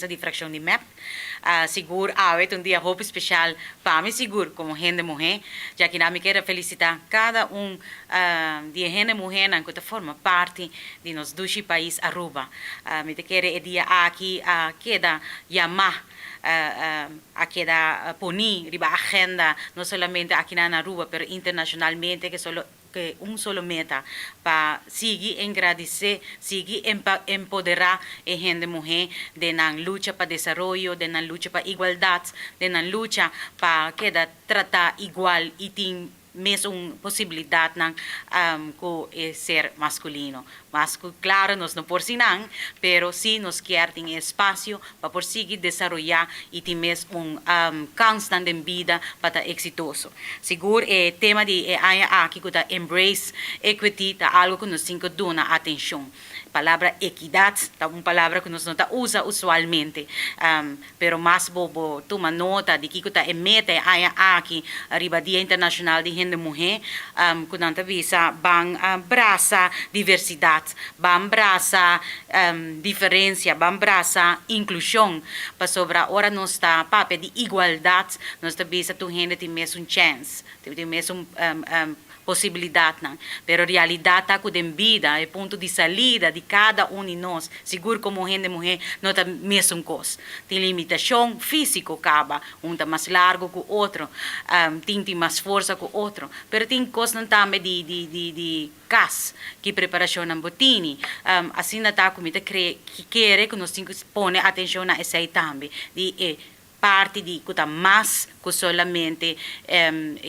di fraccion di MEP. Sigur awe ta un dia hopi special pa mi sigur como hende muhe, ya ki nan mi kier a felicita cada un di e hende muhenan cu ta forma parti di nos dushi pais Aruba. Mi ta kere e dia aki a keda yama, a keda poni riba agenda no solamente akinan na Aruba pero internacionalmente ke solo Ku un solo meta, pa sigui engradisé, sigui empoderá e hende muhé den nan lucha pa desaroyo, den nan lucha pa igualdat, den nan lucha pa keda tratá igual i tin mesun posibilidatnan ku e ser maskulino. Mas ku klaro nos no por sin nan, pero si nos kier tin e espasio pa por sigui desaroyá i tin mes un kansnan den bida pa ta eksitoso. Sigur e tema di e aña aki ku ta Embrace Equity ta algu ku nos tin ku duna atenshon. Palabra ekidat ta un palabra ku nos no ta usa usualmente, pero mas bo bo tuma nota di kiko ta e meta e aña aki riba Dia Internashonal di Hende Muhé, ku nan ta bisa ban brasa diversidat, ban brasa diferensia, ban brasa inklushon, pasobra ora nos ta papia di igualdat nos ta bisa tur hende tin mesun chèns, tin mesun posibilidatnan. Pero realidat ta ku den bida e punto di salida di kada un di nos, sigur komo hende muhé, no ta mesun kos. Tin limitashon físiko kaba, un ta mas largu ku otro, tin tin mas forsa ku otro, pero tin kosnan tambe di di di di kas, ki preparashonnan bo tini. Asina ta ku mi ta kre kere ku nos tin ku pone atenshon na esei tambe, di e Parti di ku ta mas ku solamente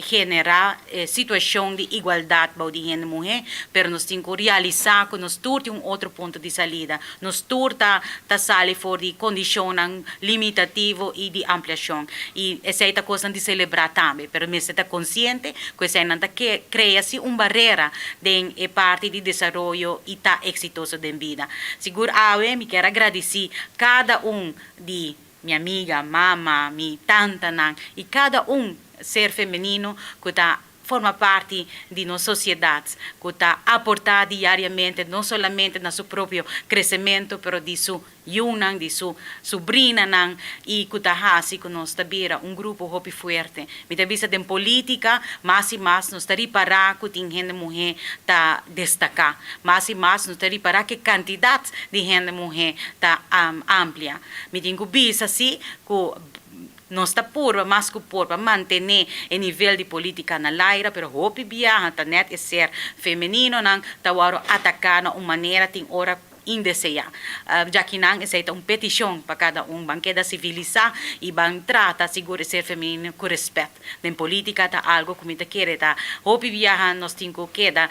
generá e situashon di igualdat bou di hende muhé, pero nos tin ku realisá ku nos tur tin un otro punto di salida. Nos tur ta ta sali for di kondishonnan limitativo i di ampliashon. I esei ta kosnan di selebrá tambe, pero mester ta konsiente ku eseinan ta krea si un barera den e parti di desaroyo i ta eksitoso den bida. Sigur awe mi kier a gradisí kada un di. Mi amiga, mama, mi tantanan i kada un ser femenino ku ta forma parti di nos sosiedat, ku ta aportá diariamente no solamente na su propio kresementu pero di su yunan, di su subrinanan i ku ta hasi ku nos ta bira un grupo hopi fuerte. Mi ta bisa den polítika mas i mas nos ta ripará ku tin hende muhé ta destaká. Mas i mas nos ta ripará ku e kantidat di hende muhé ta amplia. Mi tin ku bisa si ku nos ta purba mas ku por pa mantené e nivel di polítika na laira, pero hopi biaha ta nèt e ser femeninonan ta wòrdu ataká na un manera tin ora indeseá. Djakinan esei ta un petishon pa kada un ban keda sivilisá i ban trata sigur e ser femenino ku rèspèt. Den polítika ta algu ku mi ta kere ta hopi biaha nos tin ku keda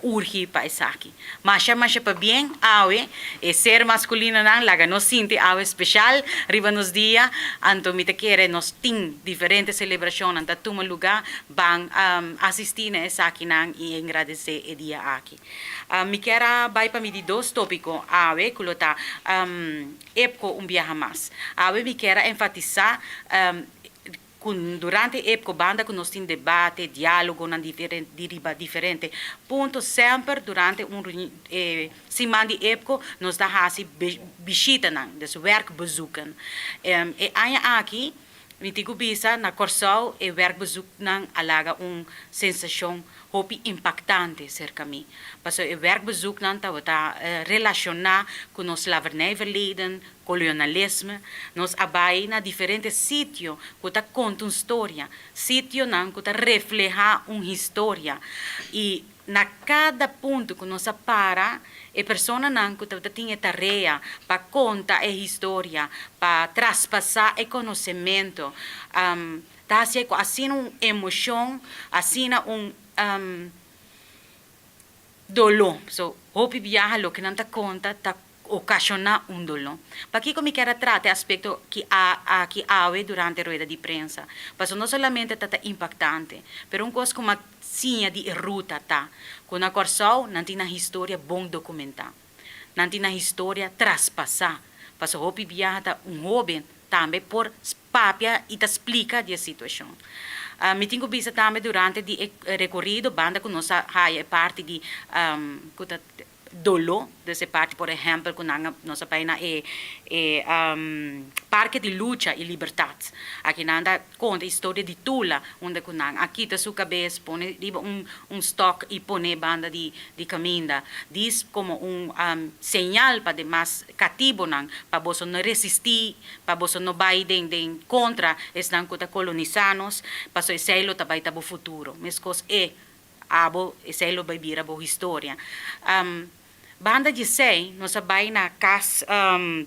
urgi pa esaki. Masha masha pabien awe e ser maskulinonan laga nos sinti awe speshal riba nos dia, anto mi ta kere nos tin diferente selebrashonnan ta tuma lugá ban asistí na esakinan i engradesé e dia aki. Mi kier a bai pa mi di dos tópiko awe ku lo ta EPCO un biaha mas. Awe mi kier a enfatisá ku durante EPCO banda ku nos tin debate, diálogonan di riba diferente punto semper durante un siman di EPCO nos ta hasi bishitanan, dus werkbezoeken. E aña aki mi tin ku bisa na Kòrsou e werkbezoeknan a laga un sensashon hopi impaktante serka mi. Pasobra e werkbezoeknan tabata relashoná ku nos slavernijverleden, kolonialisme. Nos a bai na diferente sitio ku ta konta un storia, sitionan ku ta reflehá un historia. I na kada punto ku nos a para, e personanan ku tabata tin e tarea pa konta e historia, pa traspasá e konosementu, ta hasié ku asina un emoshon, asina un doló. So, hopi biaha loke nan ta konta ta okashoná un doló. Pakiko mi kier a trata e aspekto ki aki awe durante rueda di prensa? Pasobra no solamente ta ta impaktante, pero un kos ku mi a siña di e ruta ta ku na Kòrsou nan tin nan historia bon dokumentá. Nan tin nan historia traspasá. Pasobra hopi biaha ta un hóben tambe por papia i ta splika di e situashon. Mi tin ku bisa tambe durante di e rekorido banda ku nos a haya e parti di ku ta. doló, dus e parti por ehèmpel ku nan a nos a bai na e e Parke di Lucha i Libertat. Aki nan ta konta historia di Tula unda ku nan a kita su kabes pone riba un un stok i pone banda di di kaminda dis komo un señal pa demas katibonan pa boso no resistí pa boso no bai den den kontra esnan ku ta kolonisá nos pasobra esei lo ta bai ta bo futuro meskos e Abo, esei lo bai bira bo historia. Banda di esei, nos a bai na kas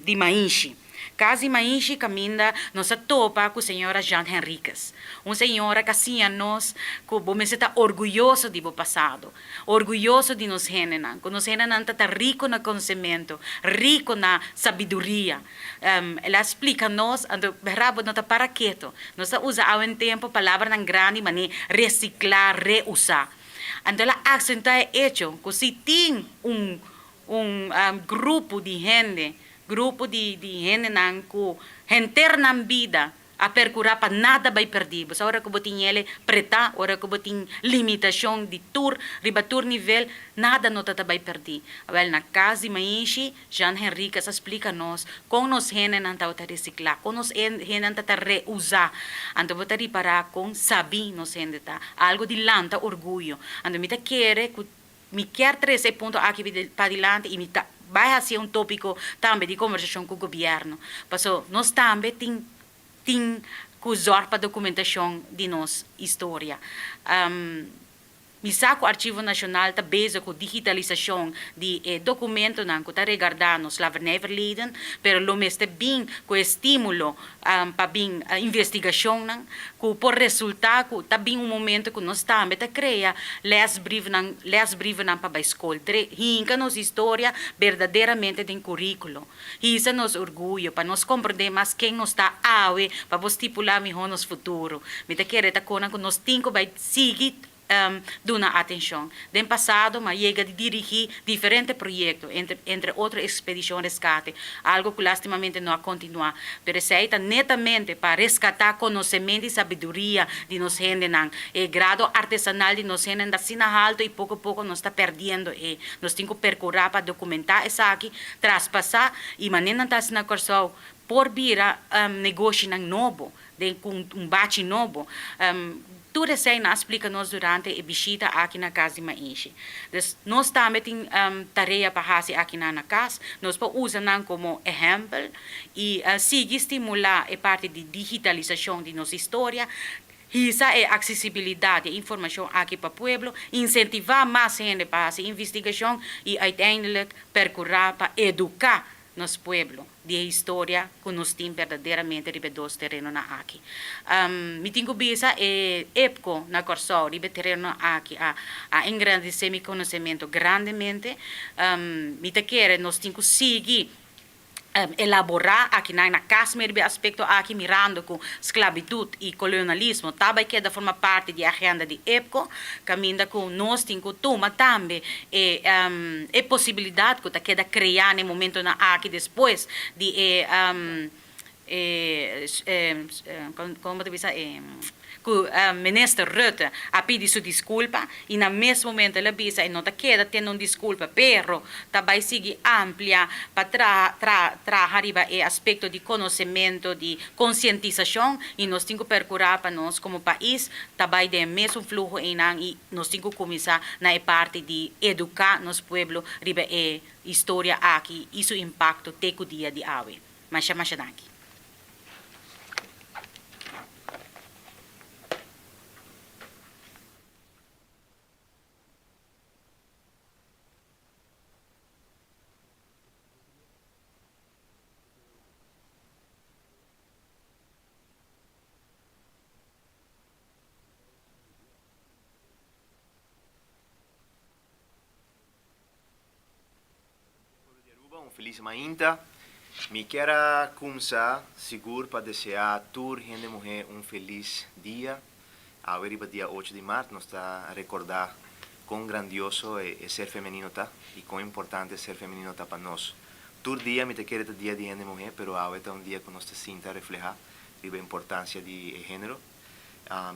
di Maishi. Kas di Maishi kaminda nos a topa ku señora Jean Henriquez. Un señora ku a siña nos ku bo mester ta orguyoso di bo pasado, orguyoso di nos hendenan, ku nos hendenan ta ta riku na konosementu, riku na sabiduria. El a splika nos, anto bèrdat bo no ta para ketu. Nos ta usa awe en tempu palabranan grandi manera resiklá, reusá. Anto el a aksentá e echo ku si tin un un grupo di hende, grupo di di hendenan ku henter nan bida A percura pa nada bay perdi. Bo sa ora cu bo tin yele preta, ora cu bo tin limitacion di tur, riba tur nivel, nada no ta ta bay perdi. Awel, na cas di Maishi, Jean Henriquez a splica nos con nos hendenan tabata recicla, con nos hendenan ta ta reusa. Anto bo ta ripara con sabi nos hende ta. Algo di lanta orguyo. Anto mi ta kere cu Mi kier trece e punto aki padilanti y mi ta bay haci un topico tambe di conversacion cu gobierno. Paso nos tambe tin tin cu zorg pa documentacion di nos historia. Mi sa cu Archivo Nacional ta bezig cu digitalisacion di e documentonan cu ta regarda nos slavernijverleden, pero lo mester bin cu e stimulo pa bin investigacionnan cu por resulta cu ta bin un momento cu nos tambe ta crea lesbriefnan lesbrievennan pa bay scol dre hinca nos historia berdaderamente den curiculo hisa nos orguyo pa nos comprende mas ken nos ta awe pa bo stipula miho nos futuro mi ta kere ta conan cu nos tin cu bay sigui duna atencion. Den pasado m'a yega di dirigi diferente proyecto, entre entre otro Expedicion Rescate, algo cu lastimamente no a continua, pero esey ta netamente pa rescata conocemento y sabiduria di nos hendenan. E grado artesanal di nos hendenan ta asina halto y poco poco nos ta perdiendo e. Nos tin cu percura pa documenta esaki, traspasa y manera nan ta haci na Corsou por bira negoshinan nobo, den cu un bachi nobo. Tur esei nan a splika nos durante e bishita aki na kas di Maishi. Dus nos tambe tin tarea pa hasi aki nan na kas. Nos por usa nan komo ehèmpel i sigui stimulá e parti di digitalisashon di nos historia, hisa e aksesibilidat di e informashon aki pa pueblo, insentivá mas hende pa hasi investigashon i uiteindelijk perkurá pa eduká nos pueblo di e historia cu nos tin berdaderamente riba e dos terenonan aki. Mi tin cu bisa e EPCO na Corsou riba e terenonan aki a a engrandece mi conocemento grandemente. Mi ta kere nos tin cu sigui elabora akinan na cas mi riba e aspecto aki mirando cu sclavitud y colonialismo ta bay keda forma parti di e agenda di EPCO caminda cu nos tin cu tuma tambe E e posibilidat ku ta keda kreá na e momentonan aki despues di e e komo bo ta bisa e ku minister Rutte a pidi su diskulpa i na mes momento el a bisa e no ta keda tende un diskulpa pero ta bai sigui amplia pa traha tra traha riba e aspekto di konosementu di konsientisashon i nos tin ku perkurá pa nos komo pais ta bai den e mesun fluho einan i Nos tin ku kuminsá na e parti di eduká nos pueblo riba e historia aki i su impakto te ku dia di awe. Masha masha danki. Pueblo di Aruba un feliz mainta. Mi kier a cumsa sigur pa desea tur hende muhe un feliz dia. Awe riba dia ocho di maart nos ta recorda con grandioso e ser femenino ta y con importante e ser femenino ta pa nos. Tur dia mi ta kere ta dia di hende muhe pero awe ta un dia cu nos ta sinta refleha riba importancia di e genero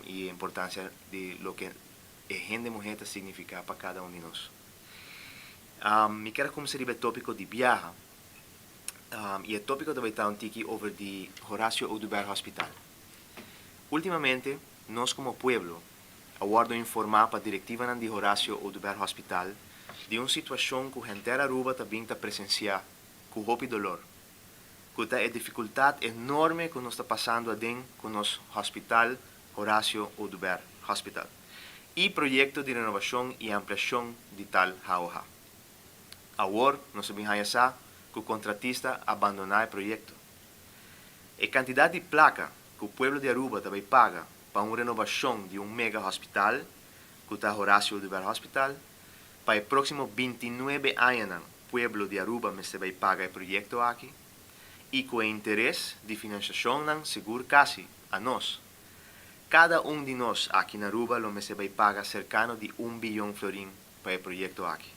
y e importancia di loke e hende muher ta significa pa cada un di nos. Mi kier cuminsa e topico di biaha. Y e topico ta bay un tiki over di Horacio Oduber Hospital. Ultimamente, nos como pueblo, a wordo informa pa directiva di Horacio Oduber Hospital di un situacion cu henter Aruba ta bin ta presencia cu hopi dolor. Cu ta e dificultad enorme cu nos ta pasando aden cu nos hospital Horacio Oduber Hospital. Y proyecto di renovacion y ampliacion di tal HOH. Awor, nos a bin haya sa cu contratista a bandona e proyecto. E cantidad di placa cu pueblo di Aruba ta bay paga pa un renovacion di un mega hospital, cu ta Horacio Oduber Hospital, pa e proximo 29 aña, pueblo di Aruba mester bay paga e proyecto aki, y cu interes di financiacion sigur casi a nos. Cada un di nos aki na Aruba lo mester bay paga cercano di 1 biyon florin pa e proyecto aki.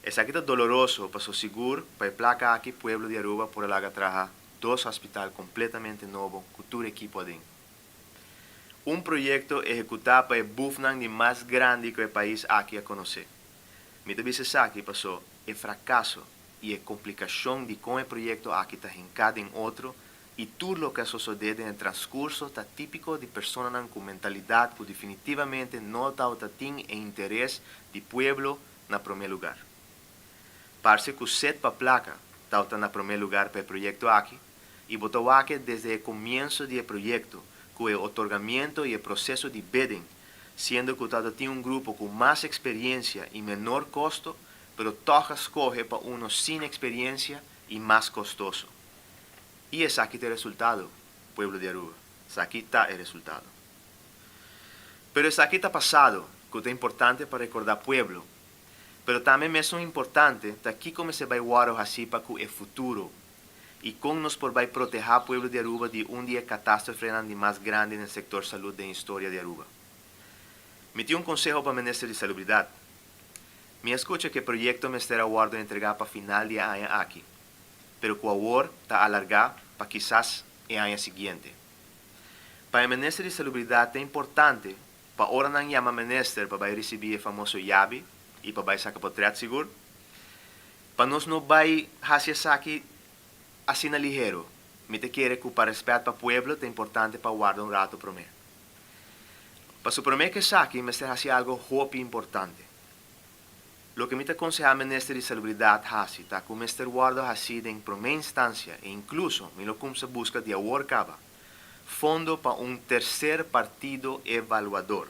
Esaki ta doloroso, paso sigur, pa e placa aki, pueblo di Aruba por a laga traha dos hospital completamente nobo, cu tur ekipo aden. Un proyecto ehecuta pa e bufnan di mas grandi cu e pais aki a conoce. Mi ta bisa esaki paso e fracaso y e complicacion di con e proyecto aki ta hinca den otro y tur loke a sucede den transcurso ta tipico di personanan cu mentalidad cu definitivamente no ta tin e interes di pueblo na prome lugar. Parce cu sed pa placa ta na prome lugar pa e proyecto aki y bo ta wak desde e comienso di e proyecto cu e otorgamento y e proceso di bidding, siendo cu tin un grupo cu mas experiencia y menor costo, pero toch a scoge pa uno sin experiencia y mas costoso. Y esaki ta e resultado, pueblo di Aruba. Esaki ta e resultado. Pero esaki ta pasado, cu ta importante pa recorda pueblo. Pero tambe mesun importante, ta kico mester bay wordo haci pa cu e futuro. Y con nos por bay proteha pueblo di Aruba di un di e catastrofe di mas grandi den sector salud den historia di Aruba. Mi tin un conseho pa Minister di Salubridad. Mi a scucha cu e proyecto mester a wordo entrega pa final di aña aki, pero cu awor ta alarga pa kisas e aña siguiente. Pa e Minister di Salubridad ta importante pa ora nan yama Minister pa bay ricibi e famoso yabi y pa bay saca portret sigur, pa nos no bay haci esaki asina ligero. Mi ta kere cu pa respet pa pueblo ta importante pa warda un rato prome. Paso prome cu esaki mester haci algo hopi importante. Loke mi ta conseha Minister di Salubridad haci, ta cu mester wordo haci den prome instancia e incluso mi lo cuminsa busca di awor caba fondo pa un tercer partido evaluador.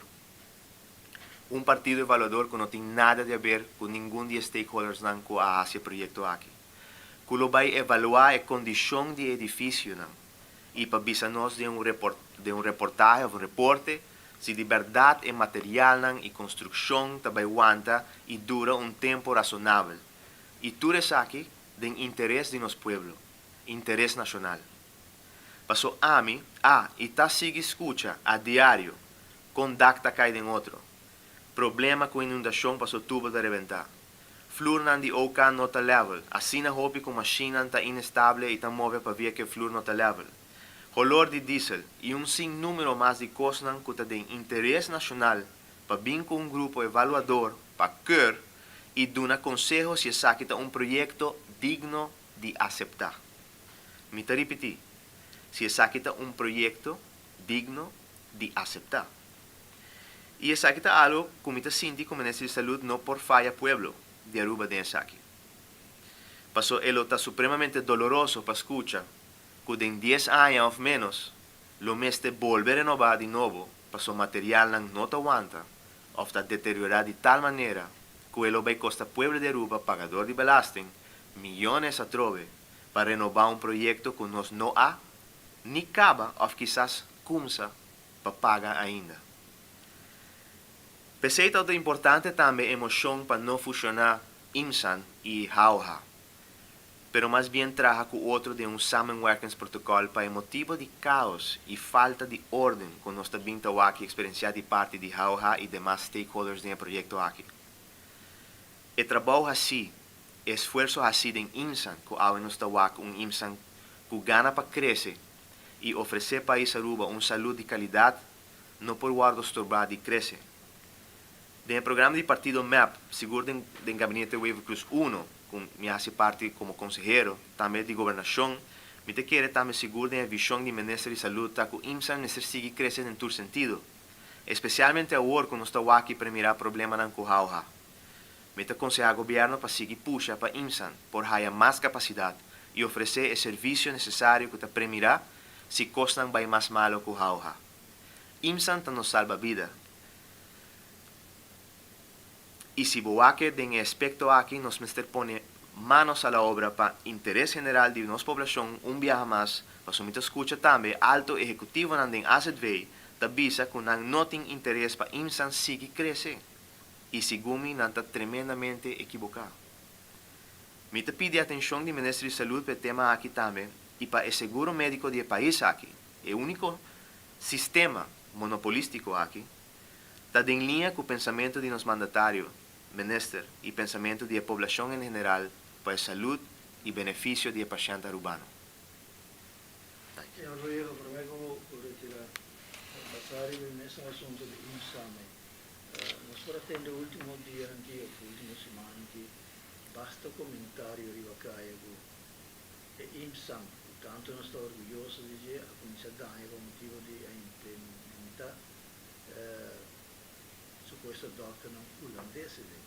Un partido evaluador cu no tin nada di haber cu ningun di stakeholders nan cu a haci e proyecto aki. Cu lo bay evalua e condicion di edificio nan y pa bisa nos den un reportahe of un reporte si di berdad e material nan y construccion ta bay wanta y dura un tempo razonabel. Y tur esaki den interes di nos pueblo, interes nacional. Paso ami a y ta sigui scucha a diario con dak ta cay den otro. Problema cu inundacion paso tubo ta rebenta. Vloer nan di OK no ta level. Asina hopi cu machine ta inestable y ta move pa via cu vloer no ta level. Holor di diesel y un sin numero mas di cosnan cu ta den interes nacional pa bin cu un grupo evaluador pa keur y duna conseho si esaki ta un proyecto digno di acepta. Mi ta ripiti, si esaki ta un proyecto digno di acepta. Y esaki ta algo cu mi ta sinti cu Minister di Salud no por faya pueblo di Aruba den esaki. Paso e lo ta supremamente doloroso pa scucha cu den 10 aña of menos lo mester bolbe renoba di nobo paso material nan no ta wanta of ta deteriora di tal manera cu lo bay costa pueblo di Aruba, pagador di belasting, miyones atrobe pa renoba un proyecto cu nos no a ni caba of kisas cuminsa pa paga ainda. P'esey ta importante tambe e mocion pa no fusiona IMSAN y HOH, pero mas bien traha cu otro den un samenwerkingsprotocol pa e motibo di caos y falta di orden cu nos ta bin ta wak y experiencia di parti di HOH y demas stakeholders den e proyecto aki. E trabou haci, esfuerso haci den IMSAN, cu awe nos ta wak un IMSAN cu gana pa crece y ofrece pais Aruba un salud di calidad, no por wordo strobado di crece. Den e programa di partido mep, sigur den den Gabinete Wever-Croes uno, cu mi a haci parti como consehero, tambe di Gobernacion, mi ta kere tambe sigur den e vision di Minister di Salud ta cu IMSAN mester sigui crece den tur sentido. Especialmente awor cu nos ta wak y premira problemanan cu hauha. Mi ta conseha Gobierno pa sigui pusha pa IMSAN por haya mas capacidad y ofrece e servicio necesario cu ta premira si cosnan bay mas malo cu hauha. IMSAN ta nos salba bida. Y si bo wak den e aspecto aki nos mester pone manos a la obra pa interes general di nos poblacion un biaha mas, pasobra mi ta scucha tambe alto ehecutivonan den AZV ta bisa cu nan no tin interes pa IMSAN sigui crece y segun mi nan ta tremendamente ekiboca. Mi ta pidi atencion di Minister di Salud pa e tema aki tambe y pa e seguro medico di e pais aki, e unico sistema monopolistico aki, ta den liña cu pensamento di nos mandatario, Minister, y pensamento di e poblacion en general pa e salud y beneficio di e pashent Arubano. Señor Vallejo, prome cu bo retira, basa riba e mesun asunto di IMSAM. Nos por a tende ultimo dianan ki of ultimo simannan ki basta comentario riba caya cu e IMSAM, cu tanto nos ta orguyoso di dje, a cuminsa daña pa motibo di a implementa supuesto dokternan hulandes den.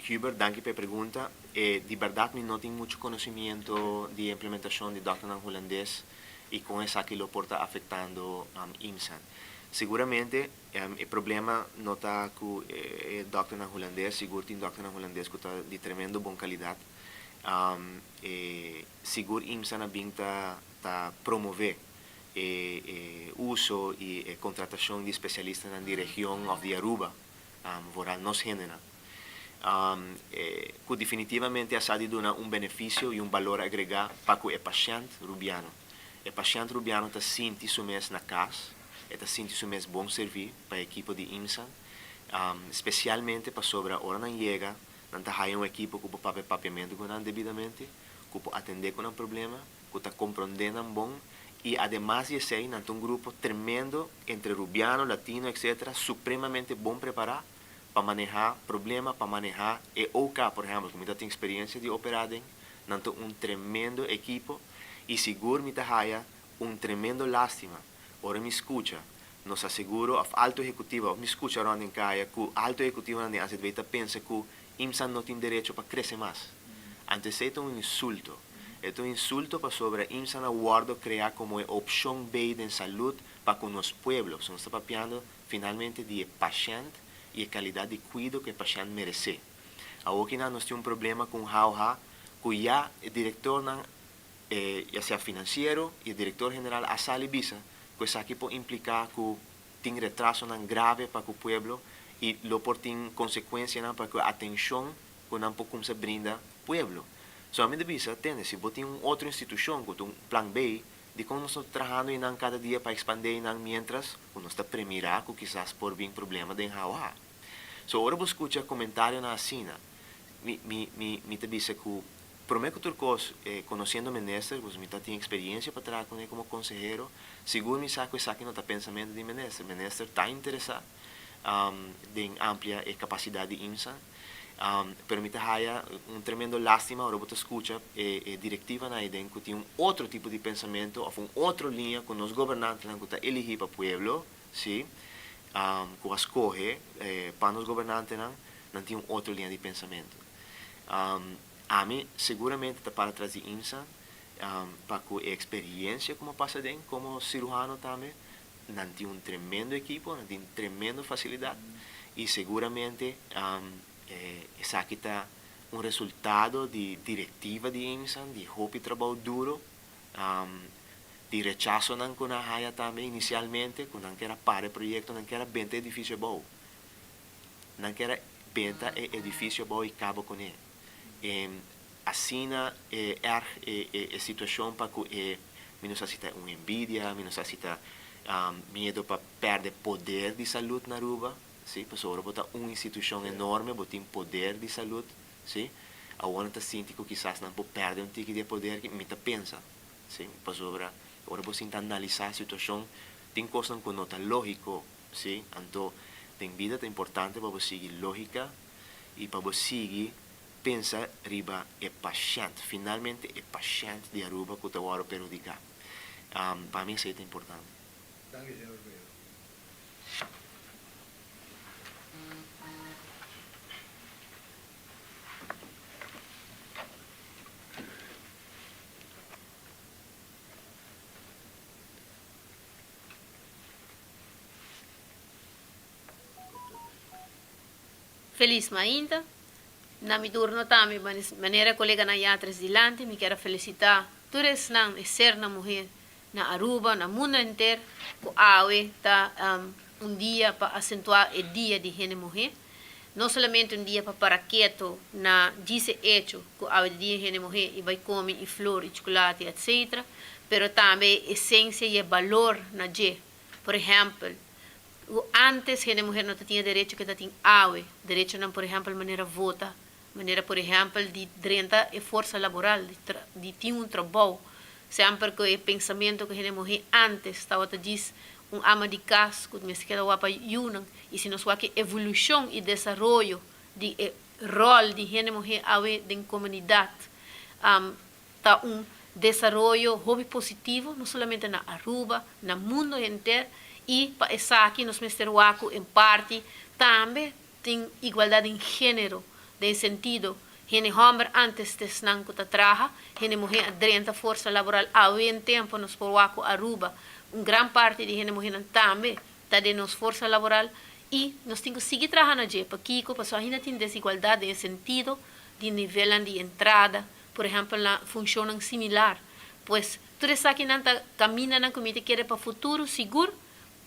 Hubert, danki pa e pregunta. Di berdad mi no tin mucho conocimiento di e implementacion di dokternan hulandes y con esaki lo por ta afectando IMSAN. Seguramente e problema no ta cu e dokternan hulandes, sigur tin dokternan hulandes cu ta di tremendo bon calidad. Sigur IMSAN a bin ta ta promove e e uso y e contratacion di specialistanan di region of di Aruba, vooral nos hendenan, cu definitivamente a sa di duna un beneficio y un balor agrega pa cu e pashent Rubiano. E pashent Rubiano ta sinti su mes na cas, e ta sinti su mes bon servi pa e ekipo di IMSA, specialmente pasobra ora nan yega nan ta haya un ekipo cu por papia papiamento cu nan debidamente, cu por atende cu nan problema, cu ta comprende nan bon y ademas di esey nan ta un grupo tremendo entre Rubiano, Latino etc. Supremamente bon prepara pa maneha problema, pa maneha e OK por ehempel cu mi ta tin experiencia di opera den, nan ta un tremendo ekipo y sigur mi ta haya un tremendo lastima ora mi scucha nos aseguro of alto ehecutivo of mi scucha rond den caya cu alto ehecutivonan den AZV ta pensa cu IMSA no tin derecho pa crece mas. Anto esey ta un insulto. E ta un insulto pasobra IMSA na wordo crea como e opcion B den salud pa cu nos pueblo. So nos ta papiando finalmente di e pashent y e calidad di cuido cu e pashent merece. Awokinan nos tin un problema cu un hauha cu ya e directornan, ya sea financiero y e director general a sali bisa cu esaki por implica cu tin retrasonan grave pa cu pueblo y lo por tin consecuencianan pa cu e atencion cu nan por cumsa brinda pueblo. So ami ta bisa, tende, si bo tin un otro institucion cu ta un plan B, dicon nos no ta trahando eynan cada dia pa expande eynan mientras cu nos ta premira cu kisas por bin problema den HOH? So ora bo scucha comentarionan asina, mi, mi, mi, mi ta bisa cu prome cu tur cos, conociendo minister, cu mi ta tin experiencia pa traha cune como consehero, sigur mi sa cu esaki no ta pensamento di minister. Minister ta interesa den amplia e capacidad di IMSA, Pero mi ta haya un tremendo lastima ora bo ta scucha e e directivanan ayden cu tin un otro tipo di pensamento of un otro liña cu nos gobernantenan cu ta eligi pa pueblo, si, cu a scoge pa nos gobernantenan, nan tin un otro liña di pensamento. Ami seguramente ta para tras di IMSA pa cu e experiencia cu mi a pasa den como ciruhano tambe, Nan tin un tremendo ekipo, nan tin tremendo facilidad y seguramente esaki ta un resultado di directiva di IMSAN, di hopi trabou duro, di rechasonan cu nan haya tambe inicialmente, cu nan kier a para e proyecto, nan kier a benta e edificio abou. Nan kier a benta e edificio abou y caba cune. Asina erg e situacion pa cu e mi no sa si ta un envidia, mi no sa si ta miedo pa perde poder di salud na Aruba, si, pasobra ora bo ta un institucion enorme bo tin poder di salud, si, awor nan ta sinti cu kisas nan por perde un tiki di e poder mi ta pensa, si, pasobra ora bo sinta analisa e situacion tin cosnan cu no ta logico, si, anto. Den bida ta importante pa bo sigui lógika i pa bo sigui pensa riba e pashènt, finalmente e pashènt di Aruba ku ta wòrdu perhudiká. Pa mi esei ta importante. Danki señor Vero. Felis mainta. Na mi turno tambe, manera coleganan ya tres dilanti, mi kier a felicita tur esnan, e sernan muher na Aruba, na mundo henter, cu awe ta un dia pa acentua e dia di hende muher. No solamente un dia pa para keto na djis e hecho cu awe ta dia di hende muher y bay come y flor y chocolate etc. Pero tambe e esencia y e balor na dje. Por ehempel, cu antes hende muher no ta tin e derecho cu e ta tin awe, derechonan por ehempel manera vota, manera por ehempel di drenta e forsa laboral, di tin un trabou. Semper cu e pensamento cu hende muher antes tabata djis un ama di cas cu mester keda wak pa yunan y si nos wak e evolucion y desaroyo di e rol di hende muher awe den comunidad ta un desaroyo hopi positivo no solamente na Aruba, na mundo henter y pa esaki nos mester wak cu en parti tambe tin igualdad den genero den sentido hende homber antes ta esnan cu ta traha, hende muher a drenta forsa laboral awe en tempo nos por wak cu Aruba un gran parti di hende muhernan tambe ta den nos forsa laboral y nos tin cu sigui traha na dje pakico pasobra ainda tin desigualdad den e sentido di nivelnan di entrada por ehempel na funcionnan similar. Pues tur esakinan ta camindanan cu mi ta kere pa futuro sigur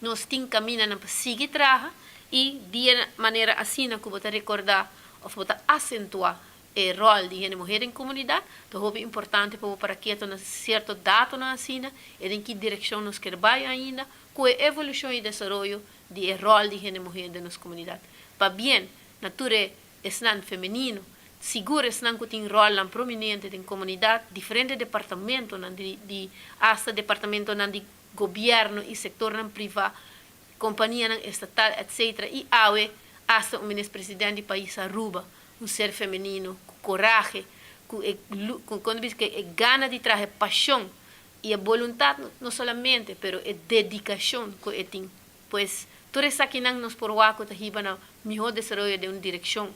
nos tin camindanan pa sigui traha y di e manera asina cu bo ta recorda of bo ta acentua e rol di hende muher den comunidad ta hopi importante pa bo para keto na cierto datonan asina y den ki direccion nos kier bay ainda cu e evolucion y desaroyo di e rol di hende muher den nos comunidad. Pabien na tur e esnan femenino, sigur esnan ku tin ròlnan prominente den komunidat, diferente departamentonan di di asta departamentonan di gobièrnu i sektornan privá, kompanianan estatal etc. I awe asta un minister-president di pais Aruba, un ser femenino ku korahe, ku e ku kon ta bisa ku e gana di traha, e pashon i e boluntat no solamente pero e dedikashon ku e tin. Pues, tur esakinan nos por wak ku ta hiba na mihó desaroyo den un direkshon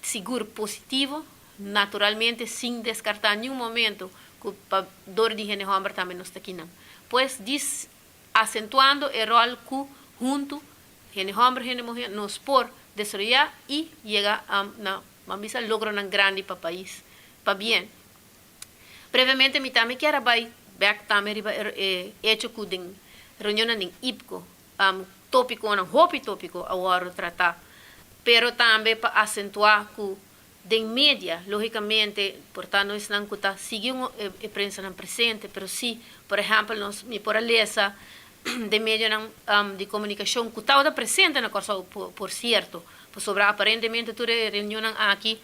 sigur positivo, naturalmente sin deskartá niun momento ku pa dor di hende hòmber tambe nos ta kinan. Pues, dis asentuando e ròl ku huntu, hende hòmber, hende muhé, nos por desaroyá i yega na, ban bisa, logronan grandi pa pais. Pabien. Brevemente mi tambe kier a bai bek tambe riba e hecho ku den reunionnan den IPCO topikonan, hopi topiko a wòrdu tratá, pero tambe pa asentuá ku den media, lógikamente, por ta no esnan ku ta sigui un e prensanan presente, pero si, por ehèmpel, nos mi por a lesa den medionan di komunikashon ku tabata presente na Kòrsou, por sierto, pasobra aparentemente tur e reunionnan aki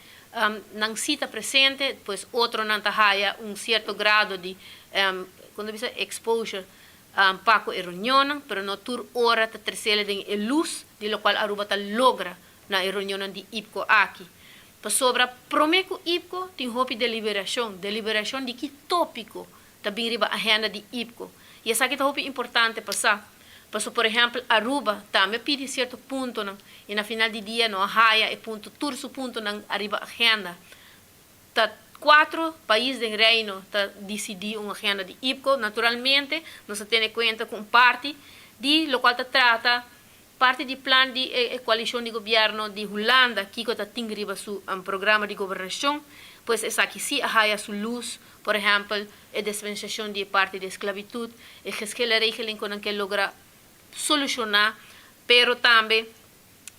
nan si ta presente, pues otronan ta haya un cierto grado di, con ta bisa, exposure pa cu e reunionnan, pero no tur ora ta trecele den e luz di locual Aruba ta logra na e reunionnan di IPCO aki. Pasobra prome cu IPCO tin hopi deliberacion, deliberacion di ki topico ta bin riba agenda di IPCO. Y esaki ta hopi importante pa sa. Paso por ehempel Aruba tambe a pidi cierto puntonan y na final di dia no a haya e punto tur su puntonan ariba agenda. Ta cuatro pais den Reino ta dicidi un agenda di IPCO. Naturalmente nos ta tene cuenta cu un parti di locual ta trata parti di plan di e coalicion di gobierno di Hulanda kico ta tin riba su programa di gobernacion, pues esaki si a haya su luz, por ehempel e dispensacion di e parti di esclavitud, e geschillenregeling cu nan ke logra soluciona, pero tambe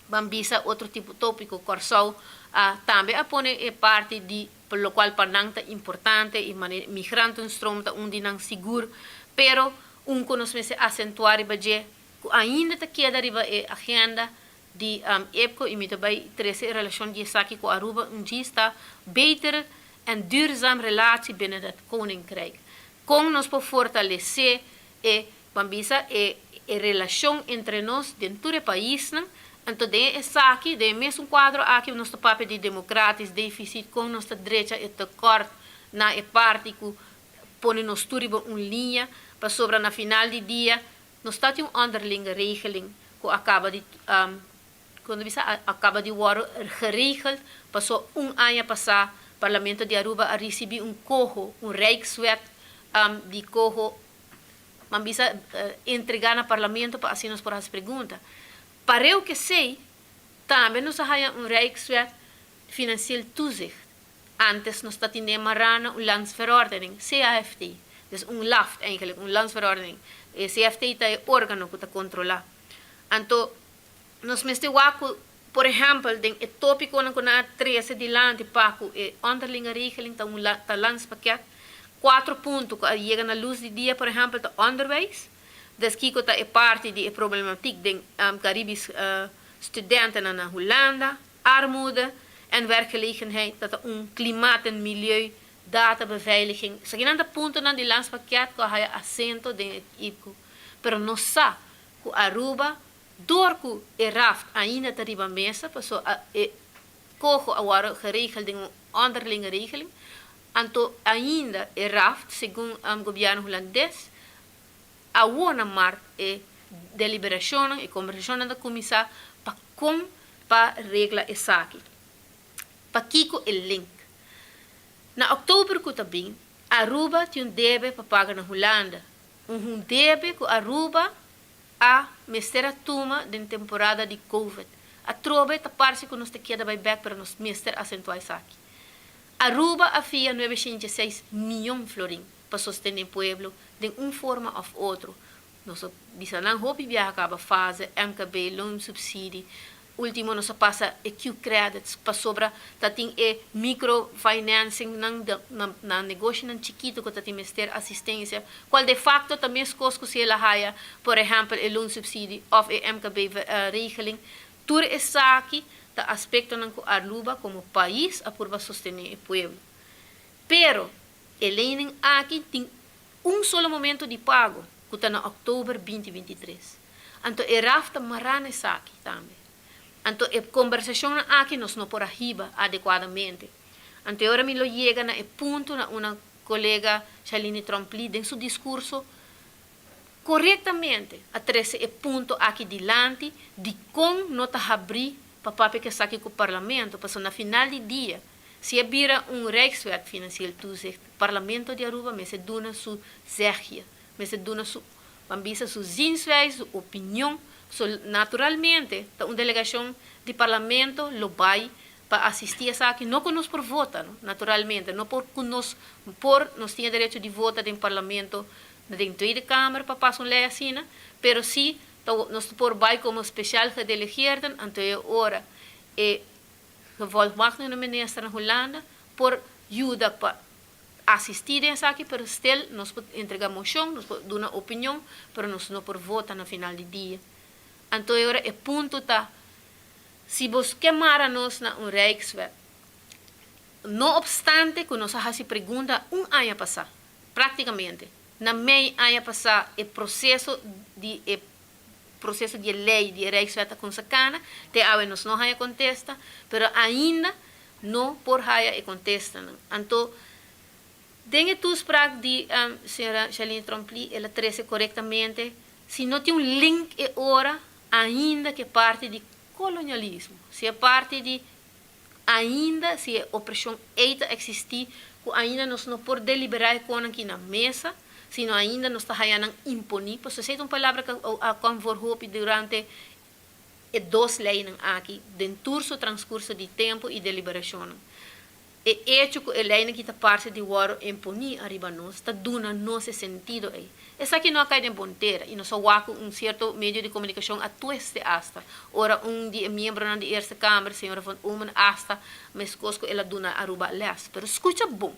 ban bisa otro tipo topico, Corsou a tambe a pone e parti di locual pa nan ta importante y manera migrantenstroom ta un di nan sigur, pero un cu nos mester acentua riba dje ku ainda ta keda riba e agenda di EPCO i mi ta bai trese e relashon di esaki ku Aruba un djis ta beter en duurzaam relatie binnen het Koninkrijk. Kon nos por fortalesé e, ban bisa, e e relashon entre nos den tur e paisnan Anto den esaki, den e mesun cuadro aki nos ta papia di democratisch deficit, con nos ta drecha e tekort na e parti cu pone nos tur riba un liña, pasobra na final di dia nos ta tin un onderlinge regeling cu a caba di, con ta bisa, a caba di wordo geregeld, paso un aña pasa Parlamento di Aruba a ricibi un coho, un Rijkswet di coho, Ban bisa entrega na Parlamento pa asina nos por haci pregunta. Pareu kesey, tambe nos a haya un Rijkswet Financieel Toezicht. Antes nos ta tine mará na un Landsverordening, CAFT. Dus un LAFT eigenlijk, un Landsverordening. E CFT ta e organo cu ta controla. Anto nos mester wak cu, por ehempel, den e topiconan cu nan a trece dilanti pa cu e onderlinge regeling ta un ta landspakket, cuatro punto cu a yega na luz di dia, por ehempel, ta onderwijs. Des kico ta e parti di e problematiek den Caribisch studentennan na Hulanda, armoede en werkgelegenheid, dat ta un klimaat en milieu, databeveiliging. Esakinan ta puntonan di landspakket cu a haya acento den e IPCO. Pero nos sa cu Aruba Dor cu e raft ainda ta riba mesa, paso e coho a wordo geregeld den un onderlinge regeling, anto ainda e raft, segun gobierno Hulandes, awo na mart e deliberacionnan, e conversacionnan ta cuminsa pa con pa regla esaki. Pakico e link? Na october cu ta bin, Aruba tin un debe pa paga na Hulanda, un debe cu Aruba A mester a tuma den temporada di Covid. Atrobe ta parse ku nos ta keda bai bek pero nos mester asentuá esaki. Aruba a fia nuebe shinchi seis miyon florin pa sostené pueblo den un forma òf otro. Nos a bisa nan hopi biaha kaba fase, MKB, loonsubsidie. Ultimo nos a pasa e Q-credits pasobra ta tin e micro financing nan na negoshinan chikito cu ta tin mester asistencia cual de facto ta mescos cu si el a haya por ehempel e loonsubsidie of e MKB regeling. Tur esaki ta aspectonan cu Aruba como pais a purba sostene e pueblo. Pero e leynan aki tin un solo momento di pago cu ta na october binti 23. Anto e raf ta mará na esaki tambe. Anto e kombersashonnan aki nos no por a hiba adekuadamente. Anto e ora mi lo yega na e punto na una kolega Shalini Tromp-Lee den su diskurso korektamente a trese e punto aki dilanti dikon no ta habrí pa papia ku esaki ku Parlamento pasobra na final di dia si e bira un Rijkswet Financieel Toezicht Parlamento di Aruba mester duna su zegje mester duna su ban bisa su zienswijze, su opinion, so naturalmente ta un delegacion di Parlamento lo bay pa asisti esaki, no cu nos por vota no, naturalmente, no por cu nos por, nos tin e derecho di vota den Parlamento, den Tweede Kamer pa pasa un ley asina, pero si ta nos por bay como speciaal gedelegeerden, anto e ora e gevolmachtigde minister na Hulanda por yuda pa asistí den esaki, pero stil nos por entrega moshon, nos por duna opinion, pero nos no por vota na final di dia. Anto e ora e punto ta, si bo ke mara nos na un Rijkswet, no opstante ku nos a hasi pregunta un aña pasá, praktikamente na mei aña pasá e proseso di e proseso di e lei di e Rijkswet a kumsa kana, te awe nos no haña kontesta, pero ainda no por haya e kontestanan. Anto, den e toespraak di señora Shalini Tromp-Lee el a trese korektamente, si no tin un link e ora ainda ku e parti di kolonialismo, si e parti di ainda si e opreshon ei ta eksistí ku ainda nos no por deliberá e konan ki na mesa, sino ainda nos ta haya nan imponí, pasobra esei ta un palabra ku a kom voor hopi durante e dos leinan aki den tur su transkurso di tempu i deliberashonnan. E echo ku e leinan ki ta parse di wòrdu imponí ariba nos ta duna nos e sentido ei. Esaki no a kai den bon tera i nos a wak ku un sierto medio di komunikashon a tueste asta ora un di e miembronan di Eerste Kamer, señora Van Oomen, asta meskos ku el a duna Aruba lès. Pero skucha bon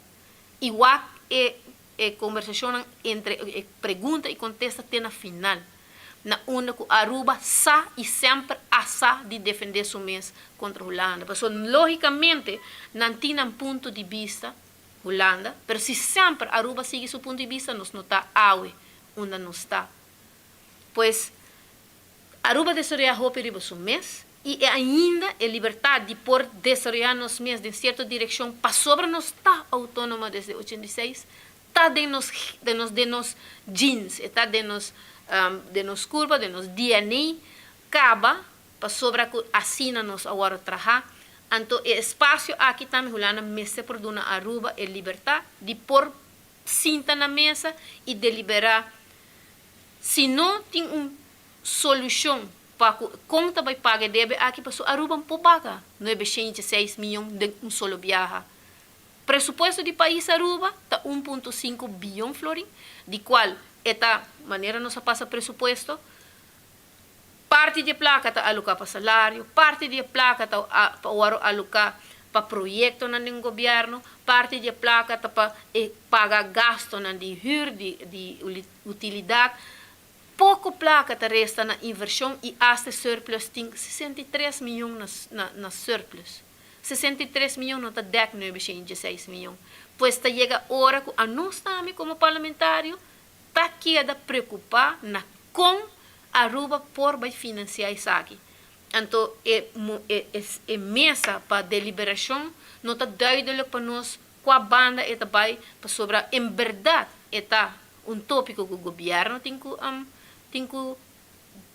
i wak e e kombersashonnan entre e pregunta i kontesta te na final, na unda ku Aruba sa i semper a sa di defendé su mes kontra Hulanda. Pasobra lógikamente nan tin nan punto di bista, Hulanda, pero si semper Aruba sigui su punto di bista nos no ta awe unda nos ta. Pues Aruba desaroyá hopi riba su mes. I e ainda e libertat di por desaroyá nos mes den sierto direkshon pasobra nos ta outónomo desde 86, ta den nos den nos den nos genes, e ta den nos den nos kurpa, den nos DNA kaba pasobra ku asina nos a wòrdu trahá. Anto e espasio aki tambe Hulanda mester por duna Aruba e libertat di por sinta na mesa i deliberá si no tin un solushon pa ku kon ta bai paga e debe aki paso Aruba por paga 906 miyon den un solo biaha. Presupuesto di pais Aruba ta 1.5 biyon florin, di kual e ta, manera nos a pasa presupuesto, parti di e plaka ta aloká pa salario, parti di e plaka ta pa wòrdu aloká pa proyektonan den gobièrnu, parti di e plaka ta pa e paga gastonan di hür, di di utilidat. Poko plaka ta resta na invershon i asta e surplus tin 63 miyon na na na surplus. 63 miyon no ta dèk 916 miyon. Pues ta yega ora ku anos tambe komo parlamentario ta keda preokupá na kon Aruba por bai finansiá esaki. Anto e e e mesa pa deliberashon no ta duidelik pa nos kua banda e ta bai pasobra en bèrdat e ta un tópiko ku gobièrnu tin ku tin ku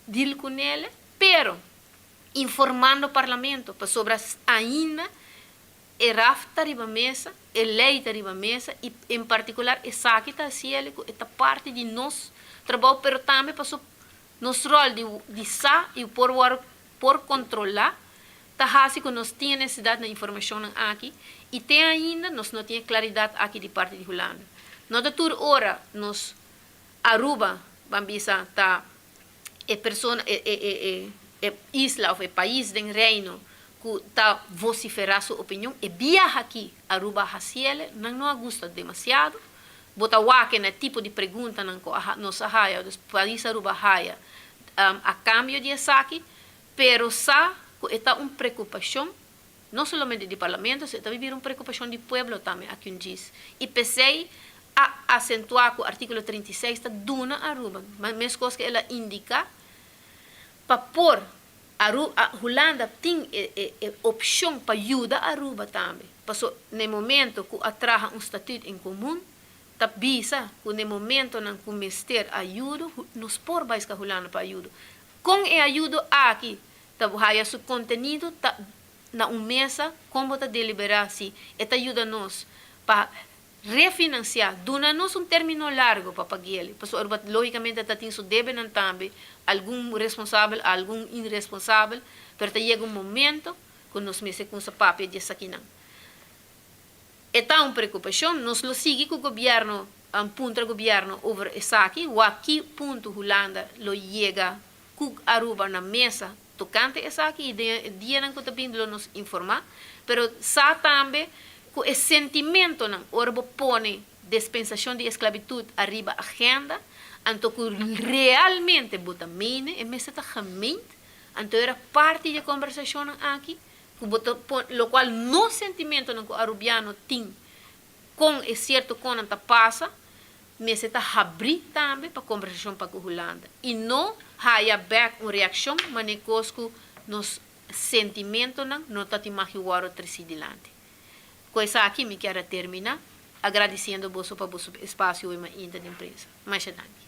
deal ku nele, pero informando parlamento pasobra ainda e raf ta riba mesa, e lei ta riba mesa i en partikular esaki ta hasi el ku e ta parti di nos trabou pero tambe paso nos ròl di di sa i por wòrdu por kontrolá ta hasi ku nos tin e nesesidat na informashonnan aki i te ainda nos no tin e klaridat aki di parti di Hulanda. No ta tur ora nos Aruba ban bisa ta e persona e e e e e isla of e pais den Reino ku ta vosiferá su opinion. E biaha aki Aruba a hasiel nan no a gusta demasiado. Bo ta wak na e tipo di preguntanan ku a nos a haya, dus pais Aruba a haya a kambio di esaki. Pero sa ku e ta un preokupashon no solamente di Parlamento, sino e ta bira un preokupashon di pueblo tambe aki un djis. I p'esei a asentuá ku artíkulo 36 ta duna Aruba, meskos ku el a indiká, pa por Aruba, Hulanda tin e e e opshon pa yuda Aruba tambe. Paso na e momento ku a traha un statuut en komun, ta bisa ku na e momentonan ku mester ayudo, nos por bai ska Hulanda pa ayudo. Kon e ayudo aki ta haya su kontenido ta na un mesa kon bo ta deliberá si e ta yuda nos pa refinansiá, duna nos un término largo pa pagu'el, pasobra Aruba lógikamente ta tin su debenan tambe, algun responsabel, algun inresponsabel, pero ta yega un momento ku nos mester kumsa papia di esakinan. E ta un preokupashon, nos lo sigui ku gobièrnu, puntra gobièrnu over esaki, wak ki punto Hulanda lo yega ku Aruba na mesa tokante esaki i den e dianan ku ta bini lo nos informá. Pero sa tambe ku e sentimentonan ora bo pone despensashon di esklabitut ariba agenda, anto ku realmente bo ta mene, e mester ta gemeend, anto era parti di e kombersashonnan aki. Ku bo ta pon, lokual nos sentimentonan ku arubiano tin kon e sierto konnan ta pasa, mester ta habrí tambe pa kombersashon pa ku Hulanda i no haya bèk un reakshon manera kos ku nos sentimentonan no ta tin mag wòrdu tresí dilanti. Ku esaki mi kier a terminá agradisiendo boso pa boso espasio hoy mainta den prensa. Masha danki.